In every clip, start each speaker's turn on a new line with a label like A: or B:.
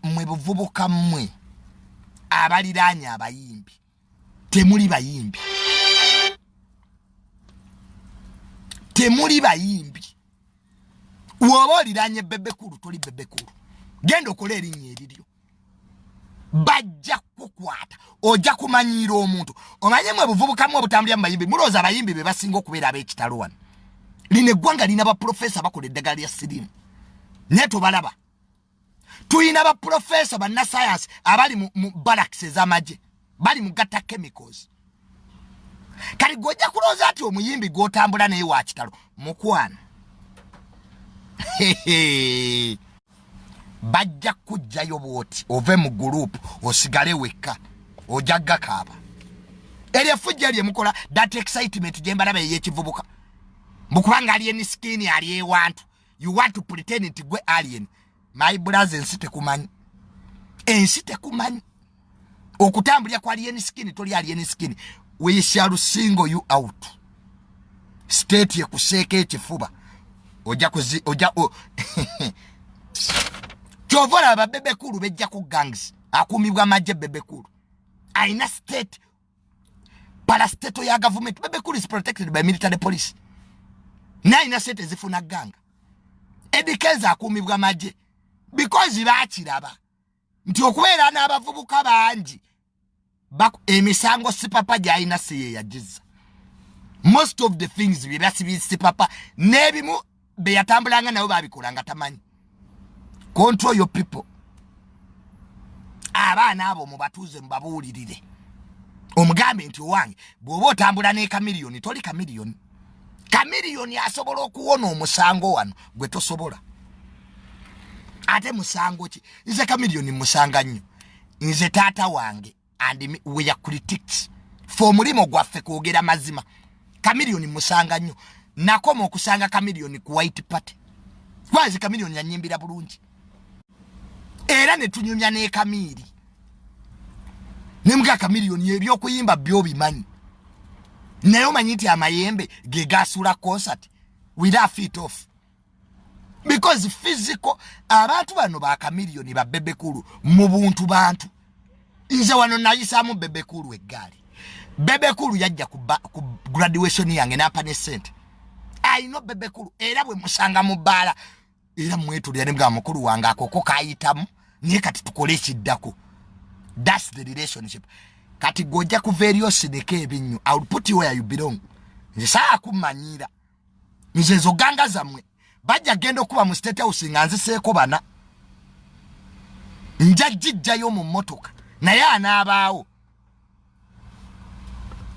A: Mwe buvubuka mmwe abaliraanye abayimbi, temuli bayimbi, temuli bayimbi. Woba oliraanye Bebe Cool, toli Bebe Cool. Genda okole erinnya eriryo, bajja kukwata, ojja kumanyiira omuntu. Omanye mwe buvubukamu obutambulira mu bayimbi, mulowooza abayimbi be basinga okubeera ab'ekitalo wano. Lino eggwanga lina baprofesa bakola eddagala lya sirimu, naye tobalaba. Tulina baprofesa bannasayansi abali mu barracks ez'amagye, bali mu gata chemicals. Kati gwojja kulowooza nti omuyimbi gw'otambula naye wa kitalo. Mukwano, bajja kujjayo bwoti ove mu group, osigale wekka, ojja gakaaba. Eryo effujjo eryo mukola, that excitement gye mbalaba ey'ekivubuka, mbukubanga alien skin ali ewantu, you want to pretend nti gwe alien. My brother, ensi tekumanyi, ensi tekumanyi. Okutambulira kwa alien skin, toli alien skin. We shall single you out. State ekuseeko ekifuba, ojja kuzi ojja kyova olaba Bebe Cool bejja ku gangs, akuumibwa amagye. Bebe Cool alina state parastatal ya government. Bebe Cool is protected by military police, naye alina sente ezifuna gang. Eddy Kenzo akuumibwa magye because bakiraba nti okubeera n'abavubuka bangi, emisango Sipapa gy'alina si ye yagiza. Most of the things bye basibye Sipapa n'ebimu be yatambulanga nabo babikola nga tamanyi. Control your people. Abaana abo mubatuuze, mubabuulirire, omugambe nti owange, bw'oba otambula ne Chameleone, toli Chameleone. Chameleone asobola okuwona omusango wano, gwe tosobola. Ate musango ki? Nze Chameleone musanga nnyo. Nze taata wange and we are critics fe, omulimu gwaffe kwogera mazima. Chameleone musanga nnyo. Nakoma okusanga Chameleone ku White Party kwazi. Chameleone yanyimbira bulungi era netunyumya nekamiiri nemuga, "Chameleone, ebyokuyimba byobimanyi, naye omanyi nti amayembe gegasuula concert?" We laugh it off because physical abantu bano ba Chameleone, ba Bebe Cool, mu buntu bantu. Nze wano nayisaamu Bebe Cool eggaali. Bebe Cool yajja ku graduation yange nampa ne sente. Ayina Bebe Cool, era bwe musanga mu bbaala era mwetulira ne bwa mukulu wange, akoko kayitamu, naye kati tukole ekiddako. That's the relationship. Kati gojja kuva eri osineka ebinnyo. I will put you where you belong. Nze saa kumanyira, nze ezo gang zammwe bajja genda okuba mu State House nga nziseeko bana, nja gijjayo mu mmotoka, naye anaabaawo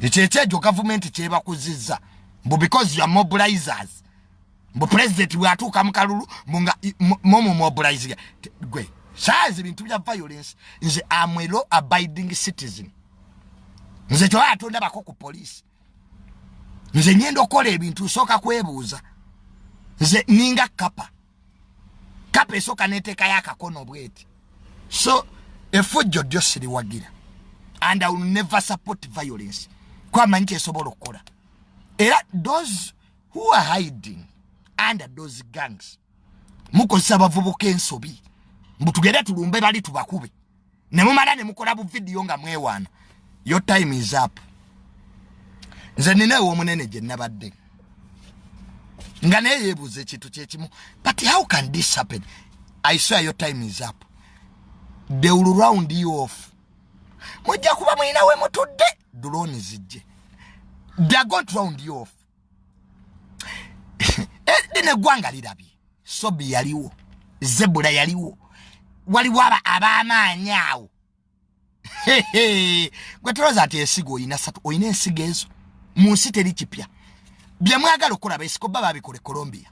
A: ekyo ekyegyo gavumenti kyebakuzizza mbu because you are mobilizers, mbu president bwatuuka mu kalulu nga mumumobilizinga. Gwe saazi bintu bya violence. Nze am a law abiding citizen. Nze kyoba atondabako ku poliisi. Nze ngenda okukola ebintu, nsooka kwebuuza. Nze ninga kapa kapa esooka neteekayo akakono bweti. So efujjo ddyo siriwagira and I will never support violence, kwamanyi kyesobola okukola. Era those who are hiding under those gangs, mukozesa abavubuka ensobi, mbu tugende tulumbe bali tubakube, nemumala nemukola buvidiyo nga mwewaana. Your time is up. Nze nina ew'omunene gye nabadde nga naye yeebuuza ekintu kyekimu, "But how can this happen?" I swear, your time is up. They will round you off. Mujja kuba mulina we mutudde, drone zijje, they are going to round you off. Lino eggwanga lirabye. Sobi yaliwo, Zebula yaliwo, waliwo aba ab'amaanyi awo. Gwe tolowooza nti ensigo oyina satu, oyina ensigo ezo mu nsi teri kipya. Bye mwagala okukola, baesiko ba babikola e Colombia.